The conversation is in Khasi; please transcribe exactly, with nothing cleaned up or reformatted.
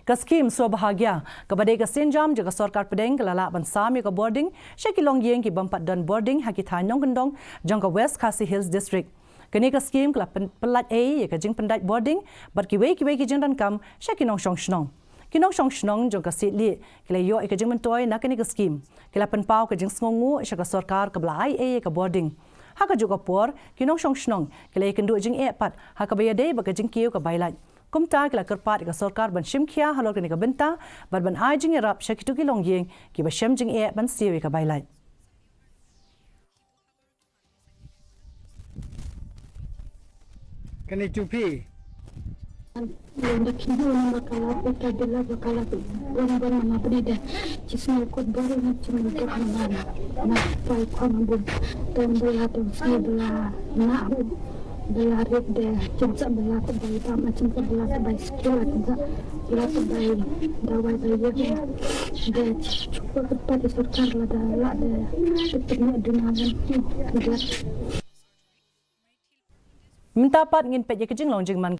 Ka skhim Swa Bhagya, kaba dei ka sienjam jong ka sorkar pdeng, ka la lah ban sam ïa ka bording sha ki longïing ki bym pat don bording ha ki thaiñ nongkyndong jong ka West Khasi Hills District. Kane ka skhim ka la pyn-, pyllait ei ïa ka jingpyndait bording bad kiwei kiwei ki jingdonkam sha ki nongshong shnong. Ki nongshong shnong jong ka Siej Lieh ki la ïoh ïa ka jingmyntoi na kane ka skhim. Ki la pynpaw ka jingsngewnguh sha ka sorkar kaba la ai ei ïa ka bording. Ha kajuh ka por, ki nongshong shnong ki la ïakynduh jingeh pat ha kaba ïadei bad ka jingkiew ka bai lait. Kumta ki la kyrpad ïa ka sorkar ban shim khia halor kane ka bynta bad ban ai jingïarap sha kito ki longïing kiba shem jingeh ban siew ïa ka bai lait. Kane tu phi. Yang da kino na makala pota bila bakala wan wan na mapni da. Chisno kot baru na cuma kot na mana. Na pai kwan bun. Tem bela tem si bela na hu. Bela rit de. Chinsa bela te bai tam, chinsa bela te bai skill, chinsa bela te bai dawai bai ye. De chukur tempat di sorkar la da la de. Tetap ni aduna wan. Mynta pat ngin peit ïa ka jinglong jingman